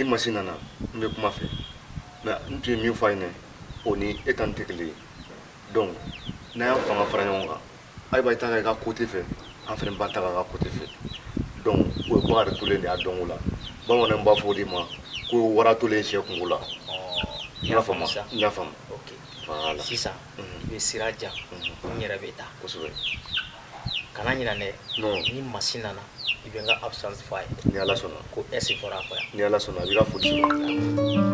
Ni Masi nana, n bɛ kuma a fɛ. Mais n tun ye min fɔ a ɲɛna, o ni e ta nin tɛ kelen ye. Donc n'an y'an fanga fara ɲɔgɔn kan, ayi b'a ta i ka côté fɛ, an fana b'an ta k'a ka côté fɛ. Donc o ye Bakari tolen de y'a dɔnko la. Bamananw b'a fɔ o de ma ko wara tolen sɛ kungo la. I y'a faamu? N y'a faamu. Ok. Voilà. Sisan i bɛ sira di yan, n yɛrɛ bɛ taa. Kosɛbɛ. Kana ɲinɛ dɛ. Non. Ni Masi nana, i bɛ n ka absence fɔ a ye. Ni Ala sɔnna. Ko S fɔra a kɔ yan. Ni Ala sɔnna, a b'i ka foli sɔrɔ.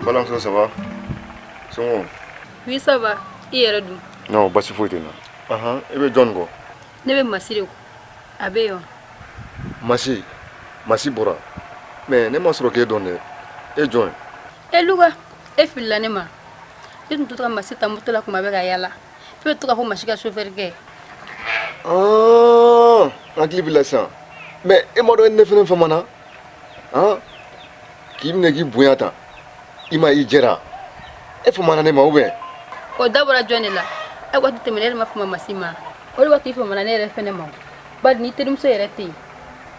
Balimamuso, ça va? Somɔgɔw? Oui, ça va. I yɛrɛ dun? Non, basi foyi tɛ n na. Ahan, e bɛ jɔn kɔ? Ne bɛ Masi de kɔ. A bɛ yen wa? Masi, Masi bɔra. Mais ne ma sɔrɔ k'e dɔn dɛ. E jɔn ye? E Luka, e filila ne ma. Ne tun to ka Masi ta moto la kuma bɛɛ ka yala. E bɛ to ka fɔ Masi ka chauffeur kɛ. Ah, n hakili b'i la sisan. Mais e ma dɔn e ni ne fɛnɛ famana? Han? K'i minɛ k'i bonya tan. I ma i jɛra. E famana ne ma ou bien? O da bɔra jɔn de la? E waati tɛmɛna e yɛrɛ ma fama Masi ma. O de b'a to i famana ne yɛrɛ fɛnɛ ma. Bari n'i terimuso yɛrɛ tɛ yen,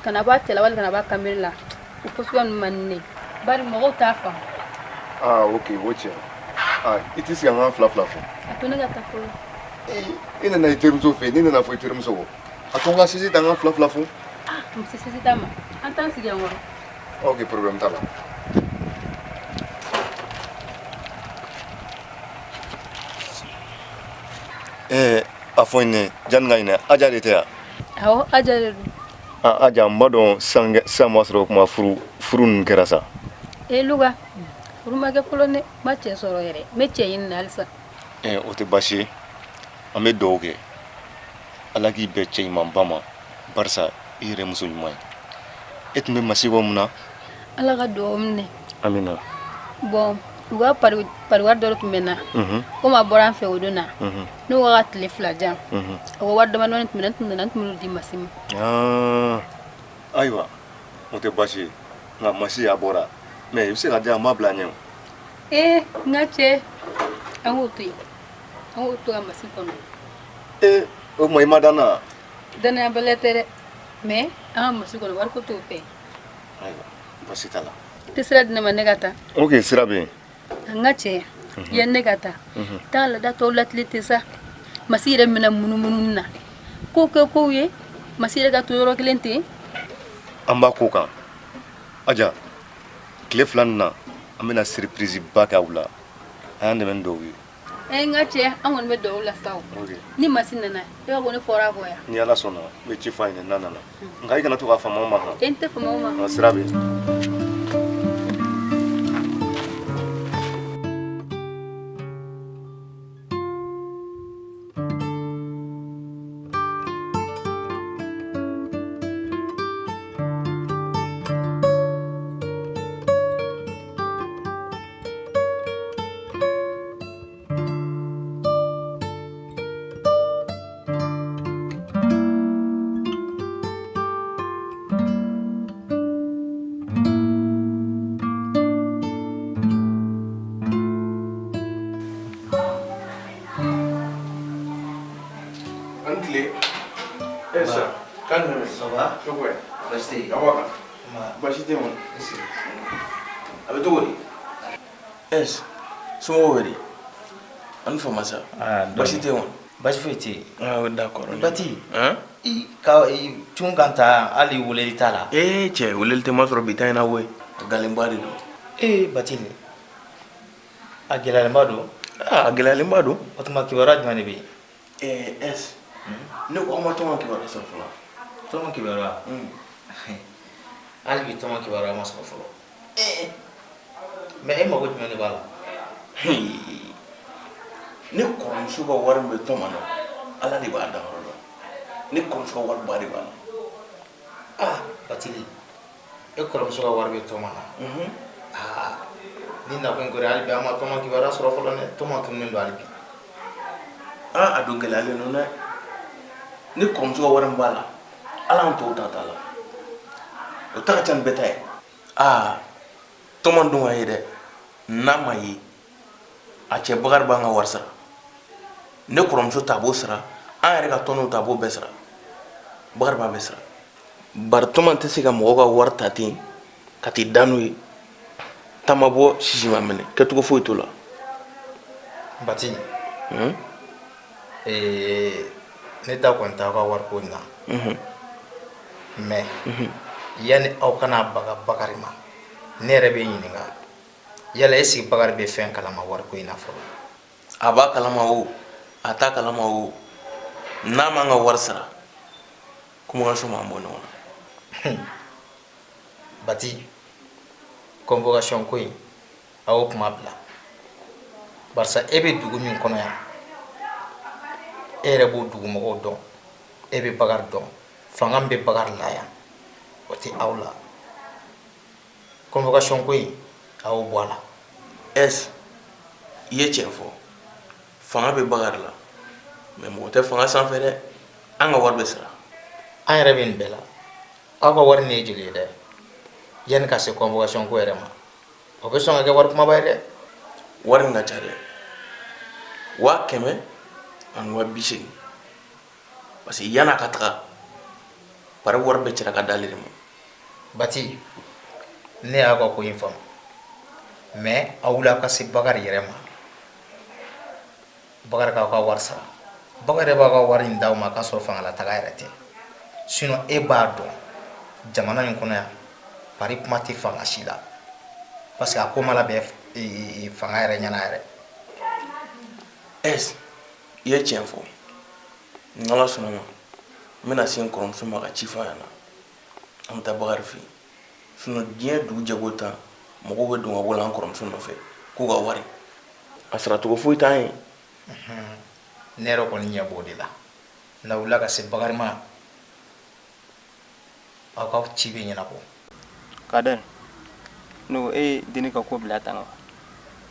kana b'a cɛ la wali kana b'a kameri la, o ko suguya ninnu man di ne ye. Bari mɔgɔw t'a faamu. Ah, ok, o tiɲɛ. Ah, i t'i sigi an k'an fila fila fɔ. A to ne ka taa fɔlɔ. E nana i terimuso fɛ yen, ne nana fɔ i terimuso kɔ. A to n ka sisi ta an k'an fila fila fɔ. Ah, muso sisi t'a ma. An t'an sigi yan kɔrɔ. Ok, problème t'a la. A fɔ n ye janni ka ɲinɛ, Aja de tɛ yan? Awɔ, Aja de don. Ah, Aja, n b'a dɔn sisan b'a sɔrɔ o kuma furu ninnu kɛra sa. E Luka, furu ma kɛ fɔlɔ ne ma cɛ sɔrɔ yɛrɛ, n bɛ cɛ ɲini na halisa. O tɛ baasi ye, an bɛ dugawu kɛ Ala k'i bɛn cɛ ɲumanba ma, barisa i yɛrɛ muso ɲuman ye. E tun bɛ Masi kɔ mun na? Ala ka dugawu minɛ. Amina. Bon, u ka pari wari dɔ tun bɛ n na. Komi a bɔra an fɛ o don na. N'o ka tile 2 jan. O ka wari damadɔni tun bɛ n na, n tun nana n tun b'olu di Masi ma. Ayiwa, o tɛ baasi ye, nka Masi a bɔra, mais i bɛ se ka di yan, n b'a bila a ɲɛ o. Ee, n ka cɛ, an k'o to yen, an k'o to ka Masi kɔnɔ. Ee, o tuma i ma da n na? Danayabaliya tɛ dɛ, mais an ka Masi kɔnɔ, wariko t'o fɛ. Ayiwa, baasi t'a la. I tɛ sira di ne ma ne ka taa? Ok, sira bɛ yen. N ka cɛ, yanni ne ka taa, taa laada tɔw latilen tɛ sa. Masi yɛrɛ mɛnna munumunu na, kow kɛ kow ye, Masi yɛrɛ ka to yɔrɔ kelen ten. An b'a ko kan. Aja, tile 2 nin na, an bɛna surprise ba kɛ aw la. A y'an dɛmɛ ni dugawu ye. N ka cɛ, an kɔni bɛ dugawu la sa o. Ni Masi nana, e b'a fɔ ne fɔra a kɔ yan. Ni Ala sɔnna, n bɛ ci fɔ a ɲɛna n'a nana. Nka i kana to ka fama ma kan. E n tɛ fama ma. Nka sira bɛ yen. Baasi tɛ yen. A bɛ cogo di? Somɔgɔw bɛ di? An ni fama sa. Baasi tɛ yen. Baasi foyi tɛ yen. Ah, d'accord. Bati, i ka cun kan ta hali weleli t'a la. Ee cɛ, weleli tɛ ma sɔrɔ bi ta in na koyi. A galenba de don. Ee Bati, A gɛlɛyalenba don. Aa, a gɛlɛyalenba don. O tuma kibaruya jumɛn de bɛ yen? Ɛɛ, ɛs ne ko aw ma tɔn ka kibaruya sɔrɔ fɔlɔ? Tɔn kibaruya? Hali bi tɔn kibaruya ma sɔrɔ fɔlɔ. Mais e mago jumɛn de b'a la? Ne kɔrɔmuso ka wari min bɛ tɔn ma na, Ala de b'a danyɔrɔ dɔn. Ne kɔrɔmuso ka wari ba de b'a la. Ah, Batili, e kɔrɔmuso ka wari bɛ tɔma na? Aa, ni nakun kɛra, hali bi an ma tɔma kibaruya sɔrɔ fɔlɔ dɛ. Tɔma tununnen don hali bi. Aa, a don gɛlɛyalen don dɛ. Ne kɔrɔmuso ka wari min b'a la, ala an tɔw ta t'a la, o ta ka ca ni bɛɛ ta ye. Aa, tɔma dun ka ye dɛ, n'a ma ye, a cɛ Bakari b'an ka wari sara. Ne kɔrɔmuso ta b'o sara, an yɛrɛ ka tɔnw ta b'o bɛɛ sara. Bakari b'a bɛɛ sara, bari tɔma tɛ se ka mɔgɔw ka wari ta ten ka t'i da n'o ye. Ta ma bɔ, sisi ma minɛ, kɛcogo foyi t'o la. Bati, ne da kɔni t'aw ka wariko in na, mais yanni aw kana baga Bakari ma, ne yɛrɛ bɛ ɲininka, yala est ce que Bakari bɛ fɛn kalama wariko in na fɔlɔ? A b'a kalama o, a t'a kalama o, n'a m'an ka wari sara, convocation b'an bɔ ɲɔgɔn na. Bati, convocation ko in, a y'o kuma bila, barisa e bɛ dugu min kɔnɔ yan, e yɛrɛ b'o dugumɔgɔw dɔn, e bɛ Bakari dɔn. Fanga min bɛ Bakari la yan, o tɛ aw la. Convocation ko in, a y'o bɔ a la. Es, i ye tiɲɛ fɔ, fanga bɛ Bakari la, mais mɔgɔ tɛ fanga sanfɛ dɛ. An ka wari bɛ sara. An yɛrɛ bɛ nin bɛɛ la, aw ka wari nin ye joli ye dɛ? Yanni ka se convocation ko yɛrɛ ma, o bɛ sɔn ka kɛ wari kumaba ye dɛ. Wari in ka ca dɛ, 180 000, parce que yan'a ka taga, pari wari bɛɛ cira ka d'ale de ma. Bati, ne y'a ka ko in faamu, mais aw wuli aw ka se Bakari yɛrɛ ma. Bakari k'aw ka wari sara. Bakari yɛrɛ b'aw ka wari in d'aw ma k'a sɔrɔ fangalataga yɛrɛ tɛ. Sinon e b'a dɔn, jamana in kɔnɔ yan, pari kuma tɛ fanga si la, parce que a ko ma labɛn fanga yɛrɛ ɲɛna yɛrɛ. Es, i ye tiɲɛ fɔ. N'Ala sɔnna ma, n bɛna se n kɔrɔmuso ma ka ci fɔ a ɲɛna, an bɛ taa Bakari fɛ yen. Sinon diɲɛ dugu jɛko tan, mɔgɔw bɛ don ka bɔ la an kɔrɔmuso nɔfɛ k'u ka wari, a saracogo foyi t'an ye. Ne yɛrɛ kɔni ɲɛ b'o de la. N'a wulila ka se Bakari ma, aw ka ci bɛ ɲɛnabɔ. Kadɛri, ne ko e ye denni ka ko bila tan wa?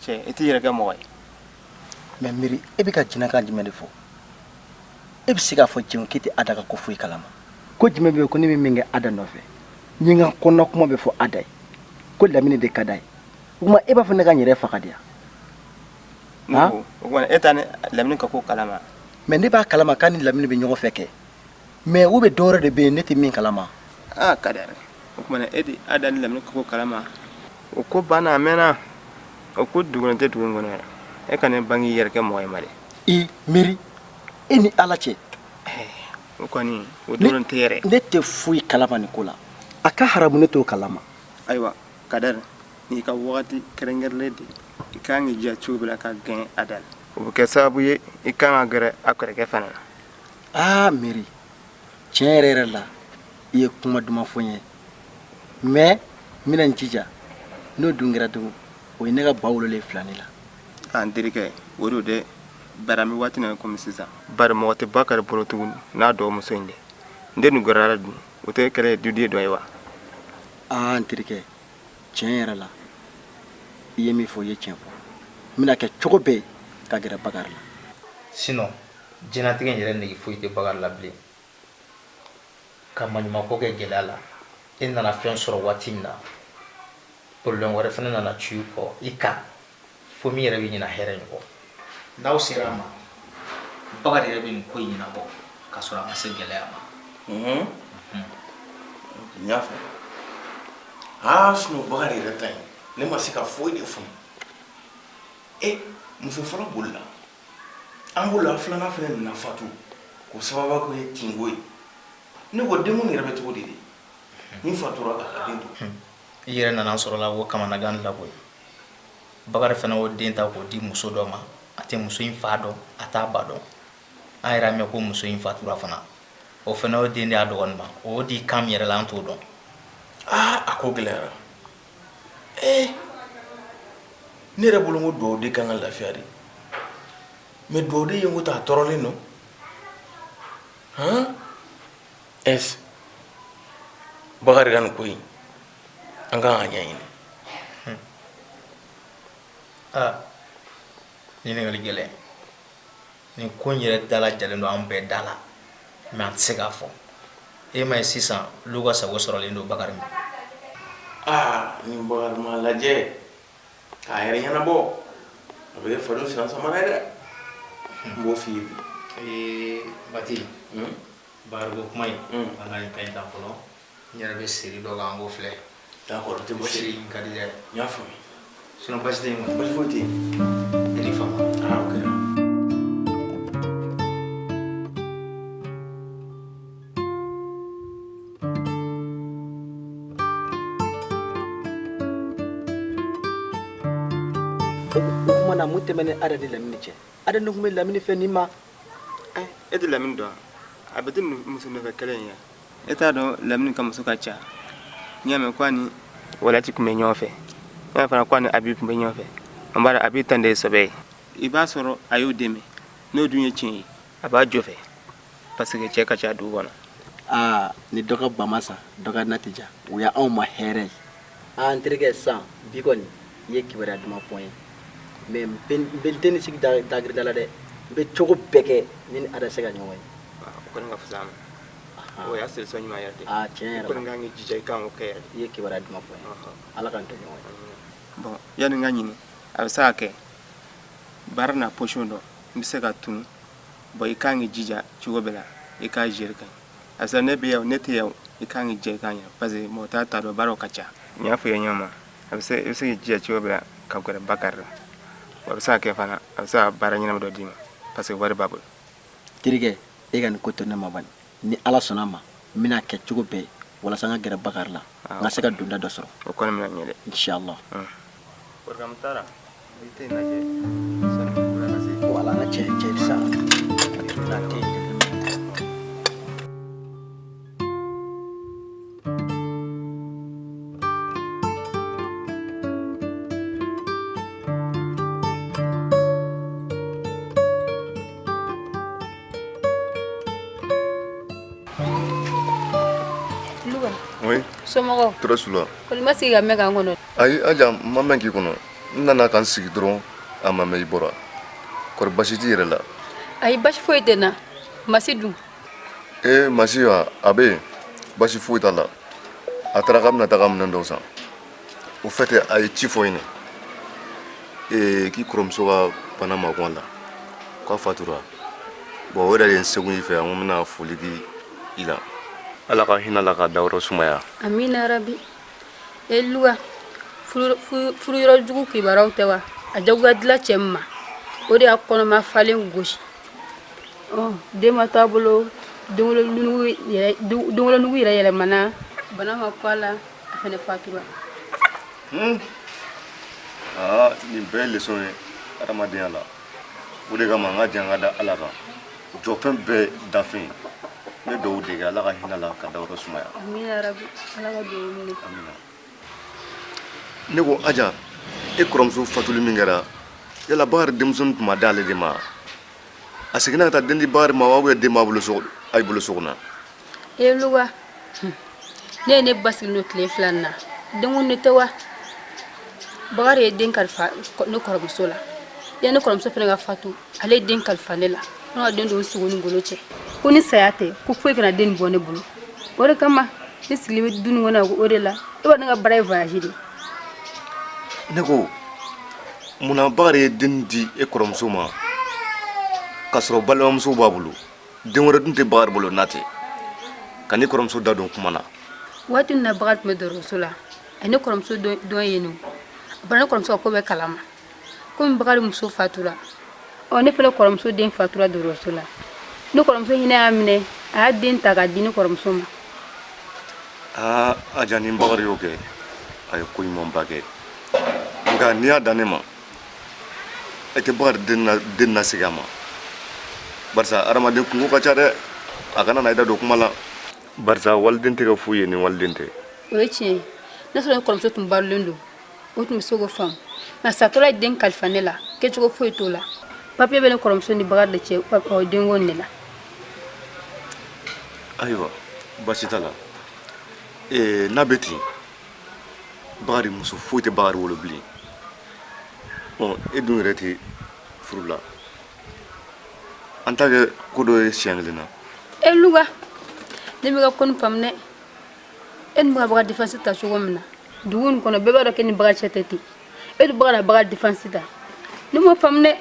Cɛ, i t'i yɛrɛ kɛ mɔgɔ ye. Mais Miiri, e bɛ ka jinɛkan jumɛn de fɔ? E bɛ se k'a fɔ jɛn k'e tɛ Ada ka ko foyi kalama? Ko jumɛn bɛ yen ko ne bɛ min kɛ Ada nɔfɛ? N ye n ka kɔnɔna kuma bɛ fɔ Ada ye ko Lamini de ka d'a ye. O tuma e b'a fɔ ne ka n yɛrɛ faga de yan? Ne ko o tuma e t'a ni Lamini ka ko kalama? Mais ne b'a kalama k'a ni Lamini bɛ ɲɔgɔn fɛ kɛ, mais u bɛ dɔwɛrɛ de bɛ yen ne tɛ min kalama. Aa Kadɛri, o tuma e tɛ Ada ni Lamini ka ko kalama? O ko banna a mɛnna. O ko dogolen tɛ dugu in kɔnɔ yɛrɛ. E kana bange i yɛrɛ kɛ mɔgɔ ye ma dɛ. I Miiri, e ni Ala cɛ. O kɔni, o dogolen tɛ yɛrɛ. Ne tɛ foyi kalama nin ko la. A ka haramu, ne t'o kalama. Ayiwa Kadɛri, n'i ka wagati kɛrɛnkɛrɛnlen de, i ka kan k'i jija cogo bɛɛ la ka gɛn Ada la. O bɛ kɛ sababu ye i kan ka gɛrɛ a kɔrɔkɛ fana na. Aa Miiri, tiɲɛ yɛrɛ yɛrɛ la, i ye kuma duman fɔ n ye, mais n bɛna n jija. N'o dun kɛra tugun, o ye ne ka ba wololen filani la. Aa n terikɛ, o don dɛ, bari an bɛ waati min na komi sisan, bari mɔgɔ tɛ Bakari bolo tugun n'a dɔgɔmuso in dɛ. N den dun gɛrɛla dun, o tɛ kɛlɛ ye duden dɔ ye wa? Aa n terikɛ, tiɲɛ yɛrɛ la, i ye min fɔ, i ye tiɲɛ fɔ. N bɛna kɛ cogo bɛɛ ka gɛrɛ Bakari la. Sinon diɲɛlatigɛ in yɛrɛ nege foyi tɛ Bakari la bilen. Ka maɲumanko kɛ gɛlɛya la, e nana fɛn sɔrɔ waati min na, problème wɛrɛ fana nana ci i kɔ i kan, fo min yɛrɛ bɛ ɲina hɛrɛ in kɔ. N'aw sera a ma, Bakari yɛrɛ bɛ nin ko in ɲɛnabɔ k'a sɔrɔ a ma se gɛlɛya ma. N y'a faamu. Aa, sinon Bakari yɛrɛ ta in, ne ma se ka foyi de faamu. E muso fɔlɔ bolila an bolo, a filanan fana nana fatu k'o sababu kɛ tinko ye. Ne ko denko yɛrɛ bɛ cogo di de ni fatura k'a ka den to? I yɛrɛ nana sɔrɔ la o kamanagan la koyi. Bakari fana y'o den ta k'o di muso dɔ ma, a tɛ muso in fa dɔn, a t'a ba dɔn. An yɛrɛ y'a mɛn ko muso in fatura fana, o fana y'o den di a dɔgɔnin ma. O y'o di kan min yɛrɛ la, an t'o dɔn. Aa, a ko gɛlɛyara. Ee, ne yɛrɛ bolo ko dugawuden kan ka lafiya de, mais dugawuden ye ko ta, a tɔɔrɔlen don. Han, ɛs Bakari ka nin ko in, an kan k'a ɲɛɲini. Aa, ɲininkali gɛlɛn. Nin ko in yɛrɛ dala jalen don an bɛɛ da la, mais an tɛ se k'a fɔ. E ma ye sisan, Luka sago sɔrɔlen don Bakari ma. Aa, ni Bakari ma lajɛ k'a yɛrɛ ɲɛnabɔ, a bɛ kɛ faden senna samara ye dɛ, n b'o f'i ye bi. Ee Bati, Bakari ko kuma in, an ka nin ka ɲi tan fɔlɔ. N yɛrɛ bɛ série dɔ kan, an k'o filɛ. D'accord, o tɛ basi. Série in ka di dɛ. N y'a faamu. Sinon basi tɛ yen kɔni? Basi foyi tɛ yen. I ni fama. Aa, o kɛra. O kuma na, mun tɛmɛnen Ada ni Lamini cɛ? Ada ni tun bɛ Lamini fɛ nin ma. E tɛ Lamini dɔn, a bɛ tɛ muso nɔfɛ kɛlɛ in ye. E t'a dɔn Lamini ka muso ka ca. N y'a mɛn ko a ni Walati tun bɛ ɲɔgɔn fɛ, n y'a fana ko a ni Abi tun bɛ ɲɔgɔn fɛ. An b'a dɔn Abi tan de ye sɔbɛ ye. I b'a sɔrɔ a y'o dɛmɛ, n'o dun ye tiɲɛ ye, a b'a jɔ fɛ parce que cɛ ka ca dugu kɔnɔ. Aa, ni dɔ ka ba ma sa, dɔ ka na tɛ ja. O y'anw ma hɛrɛ ye. Aa, n terikɛ, sisan bi kɔni i ye kibaruya duman fɔ n ye, mais n bɛ n tɛ nin sigi dagirida la dɛ. N bɛ cogo bɛɛ kɛ ne ni Ada se ka ɲɔgɔn ye. O kɔni ka fisa a ma. O y'a solution ɲuman yɛrɛ de. Aa, tiɲɛ yɛrɛ la. I kɔni kan k'i jija, i kan k'o kɛ yɛrɛ. I ye kibaruya duman fɔ n ye. Ala k'an to ɲɔgɔn ye. Bon, yanni n ka ɲinɛ, a bɛ se ka kɛ baara n'a position dɔn, n bɛ se ka tunu. Bon, i kan k'i jija cogo bɛɛ la, i k'a gérer ka ɲɛ. A bɛ se ne bɛ yan, ne tɛ yan, i kan k'i jija i k'a ɲɛ, parce que mɔgɔ t'a ta dɔn, baaraw ka ca. N y'a fɔ i ye ɲɔgɔn ma, a bɛ se, i bɛ se k'i jija cogo bɛɛ la ka gɛrɛ Bakari la. A bɛ se ka kɛ fana, a bɛ se ka baara ɲɛnama dɔ d'i ma, parce que wari b'a bolo. Terikɛ, e ka nin ko to ne ma bani. Ni Ala sɔnna a ma, n bɛna kɛ cogo bɛɛ walasa n ka gɛrɛ Bakari la, n ka se ka donda dɔ sɔrɔ. O kɔni bɛna ɲɛ dɛ. Inshallah. Programme taara, i tɛ lajɛ sani wula ka se. Wala, an ka cɛ cɛ sisan. Na tɛ jateminɛ. Luka. Oui. Somɔgɔw? Tɔɔrɔ s'u la. Kɔni ma sigi ka mɛn k'an kɔnɔ. Ayi, Aja, n ma mɛn k'i kɔnɔ. N nana ka n sigi dɔrɔn, a ma mɛn i bɔra. Kɔri basi t'i yɛrɛ la? Ayi, basi foyi tɛ n na. Masi dun? Ee, Masi wa, a bɛ yen. Basi foyi t'a la. A taara k'a bɛna taga minɛn dɔw san. Au fait, a ye ci fɔ n ɲɛna. Ee, k'i kɔrɔmuso ka bana ma kun a la. K'a fatura. Bon, o yɛrɛ de ye n segu i fɛ yan, n ko n bɛna foli di i la. Ala ka hinɛ la ka dayɔrɔ sumaya. Amina rabi. E Luka, furu yɔrɔ jugu kibaruyaw tɛ wa? A jagoya dila cɛ min ma, o de y'a kɔnɔma falen gosi. Ɔ, den ma to a bolo, denwolonugu yɛrɛ yɛlɛmana, bana ma ku a la, a fɛnɛ fatura. Aa, nin bɛɛ ye leçon ye adamadenya la. O de kama n ka jan ka da Ala kan. Jɔfɛn bɛɛ dafɛn. N bɛ dugawu de kɛ, Ala ka hinɛ la ka dayɔrɔ sumaya. Amina rabi, Ala ka dugawu minɛ. Amina. Ne ko Aja, e kɔrɔmuso fatuli min kɛra, yala Bakari denmusonin tun ma d'ale de ma? A seginna ka taa den di Bakari ma wa, ou bien den b'a bolo so, a bolo so kɔnɔ? E Luka, ne ye ne basigi n'o tile fila in na. Denkun ne tɛ wa? Bakari ye den kalifa ne kɔrɔmuso la. Ya ne kɔrɔmuso fana ka fatu, ale ye den kalifa ne la. Ne ka den don sogo ni golo cɛ. Ko ni saya tɛ, ko foyi kana den bɔ ne bolo. O de kama ne sigilen bɛ du nin kɔnɔ o de la. E b'a ne ka baara ye voyage de. Ne ko munna Bakari ye den di e kɔrɔmuso ma k'a sɔrɔ balimamuso b'a bolo? Den wɛrɛ dun tɛ Bakari bolo n'a tɛ. Ka ne kɔrɔmuso da don kuma na. Waati min na Bakari tun bɛ dɔgɔtɔrɔso la, a ye ne kɔrɔmuso dɔn yen nɔ. A bɔra ne kɔrɔmuso ka ko bɛɛ kalama. Komi Bakari muso fatura, ɔ ne fana kɔrɔmuso den fatura dɔgɔtɔrɔso la. Ne kɔrɔmuso hinɛ y'a minɛ, a y'a den ta k'a di ne kɔrɔmuso ma. Aa, Aja, ni Bakari y'o kɛ, a ye ko ɲumanba kɛ. Nka n'i y'a dan ne ma, e tɛ Bakari den nasegin a ma barisa adamaden kunko ka ca dɛ a kana na i da don kuma la barisa waliden tɛ kɛ foyi ye ni waliden tɛ o ye tiɲɛ ye n'a sɔrɔ ne kɔrɔmuso tun balolen don o tun bɛ se k'o faamu nka satɔla ye den kalifa ne la kɛcogo foyi t'o la papiye bɛ ne kɔrɔmuso ni Bakari de cɛ denko in de la ayiwa baasi t'a la n'a bɛ ten Bakari muso foyi tɛ Bakari bolo bilen ɔ e dun yɛrɛ tɛ furu la an t'a kɛ ko dɔ ye siɲɛ kelen na e Luka ne bɛ ka ko nin faamu dɛ e ni bɛ ka Bakari défense ta cogo min na dugu in kɔnɔ bɛɛ b'a dɔn k'e ni Bakari cɛ tɛ ten e dun bɛ ka Bakari défense ta ne m'o faamu dɛ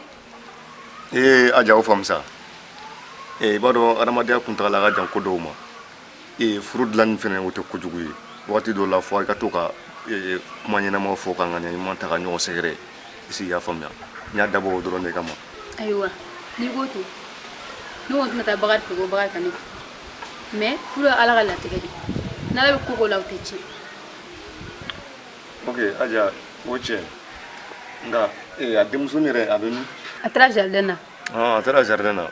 ee Aja o faamu sa i b'a dɔn adamadenya kuntagala ka jan ko dɔw ma ee furu dilanni fɛnɛ o tɛ kojugu ye waati dɔw la fo i ka to ka kuma ɲɛnamaw fɔ ka ŋaniya ɲuman ta ka ɲɔgɔn sɛgɛrɛ i sigi y'a faamuya n y'a dabɔ o dɔrɔn de kama ayiwa n'i ko ten ne kɔni tɛna taa Bakari fɛ ko Bakari ka ne furu mais furu ye Ala ka latigɛ de n'Ala bɛ ko ko la o tɛ tiɲɛ ok Aja o tiɲɛ nka a denmusonin yɛrɛ a bɛ min a taara jardin na a taara jardin na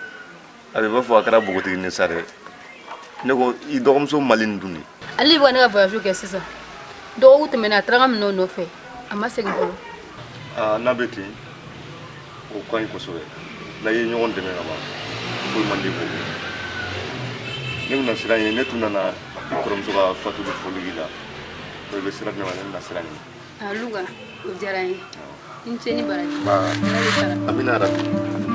a bɛ b'a fɔ a kɛra npogotiginin sa dɛ ne ko i dɔgɔmuso Mali nin dun de ale bɛ ka ne ka voyage kɛ sisan dɔgɔkun tɛmɛnen a taara n ka minɛnw nɔfɛ a ma segin fɔlɔ aa n'a bɛ ten o ka ɲi kosɛbɛ n'a ye ɲɔgɔn dɛmɛ ka ban foyi man di k'o kɛ ne bɛna sira ɲini ne tun nana i kɔrɔmuso ka fatuli foli k'i la i bɛ sira di ne ma ne bɛna sira ɲini a Luka o diyara n ye i ni ce ni baraji. Amina yarabi.